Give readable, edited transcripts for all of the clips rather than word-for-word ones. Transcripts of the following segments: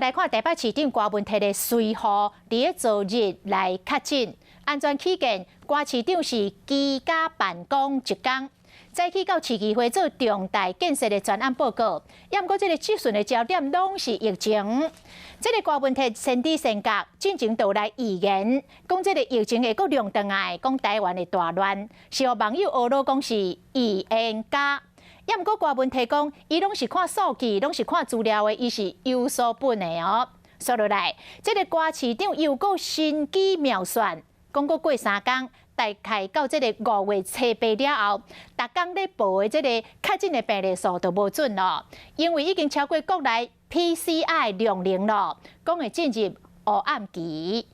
來看台北市長柯文哲的隨扈佇咧昨日來確診，安全起見，柯市長是居家辦公一工。早起到市議會做重大建設的專案報告，也毋過這個質詢的焦點攏是疫情。這個柯文哲先知先覺，進前就來預言，講這個疫情會閣量轉來，講台灣會大亂，是予網友呵咾講是預言家。也毋過柯文哲講，伊攏是看數據，攏是看資料的，伊是有所本的哦。煞落來，這個柯市長又閣神機妙算，講閣過3工，大概到這個5月初8了後，逐工咧報的這個確診的病例數就無準咯，因為已經超過國內 PCR 量能咯，講會進入黑暗期。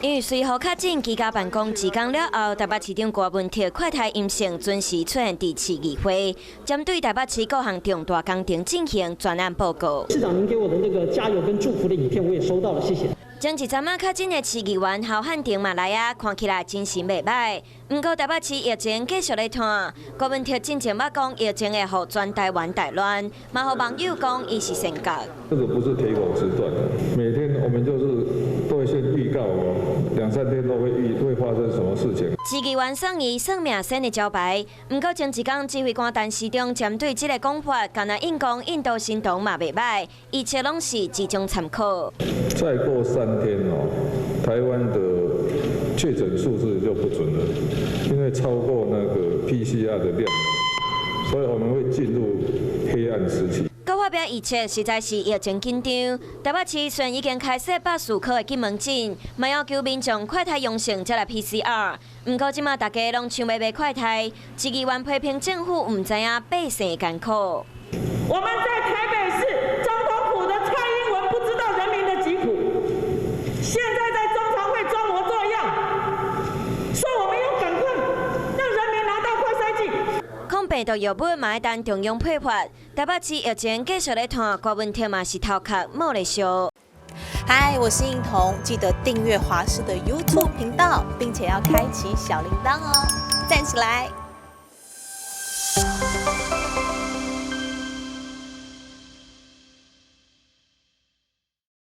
因為隨扈確診居家辦公一工了後，台北市長柯文哲快篩陰性，準時出現佇市議會，針對台北市各項重大工程進行專案報告。市長，您給我的那個加油跟祝福的影片我也收到了，謝謝。前一陣仔確診的市議員侯漢廷嘛來啊，看起來精神袂䆀。毋過台北市疫情繼續咧拖，柯文哲進前捌講疫情會予全台灣大亂，嘛予網友講伊是仙覺。這個不是鐵口直斷，每天我們就是都會先預告哦，兩三天都會預會發生什麼事情。市議員送伊算命仙的招牌，毋過前一工指揮官陳時中針對這個講法，敢若應講印度神童嘛袂䆀，一切攏是一種參考。再過3天哦，台灣的確診數字就不準了，因為超過那個 PCR 的量，所以我們會進入黑暗時期。閣發表預測，實在是疫情緊張。台北市雖然已經開設104顆的緊門診，嘛要求民眾快篩陽性才來 PCR。毋過這馬大家攏搶欲買快篩，市議員批評政府毋知影百姓艱苦。我們在台北市總統府的蔡英文不知道人民的疾苦，現在在中常會裝模作樣，說我們要趕快讓人民拿到快篩劑。抗病毒藥物嘛愛等中央配發，台北市疫情繼續咧拖，柯文哲嘛是頭殼冒咧燒。嗨，我是應彤，記得訂閱華視的 YouTube 頻道，並且要開啟小鈴鐺哦，讚起來！